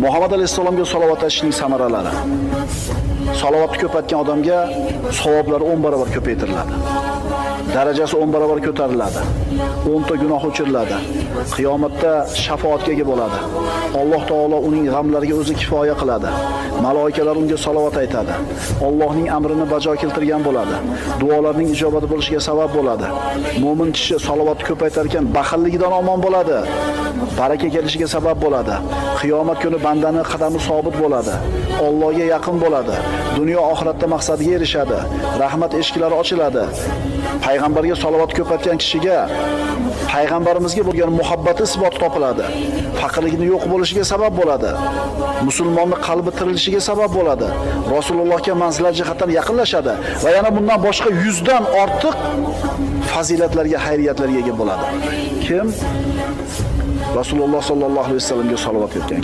Muhammad alayhissalomga salovat aytishning samaralari. Salovatni ko'paytgan odamga savoblar 10 barobar ko'paytiriladi. Darajasi 10 barobar ko'tariladi. 10 ta gunoh o'chiriladi. Qiyomatda shafoatga ega bo'ladi. Alloh taolo uning g'amlariga o'zi kifoya qiladi. Maloikalar unga salovat aytadi. Allohning amrini bajo keltirgan bo'ladi. Duolarning ijobati bo'lishiga sabab bo'ladi. Mo'min kishi salovatni ko'paytar ekan, baxilligidan omon bo'ladi. Baraka kelishiga sabab bo'ladi. Qiyomat kuni bandani qadami sobit bo'ladi. Allohga yaqin bo'ladi. Dunyo oxiratda maqsadiga erishadi. Rahmat eshiklari ochiladi. Payg'ambarga salovat ko'paytgan kishiga payg'ambarimizga bo'lgan muhabbati isbot topiladi. Faqirlikni yo'q bo'lishiga sabab bo'ladi. Musulmonni qalbi tirilishiga sabab bo'ladi. Rasulullohga manzilat jihatdan yaqinlashadi va yana bundan boshqa 100 dan ortiq fazilatlarga, xayriyatlarga ega bo'ladi. Kim Rasululloh sallallohu alayhi vasallamga salovat aytgan.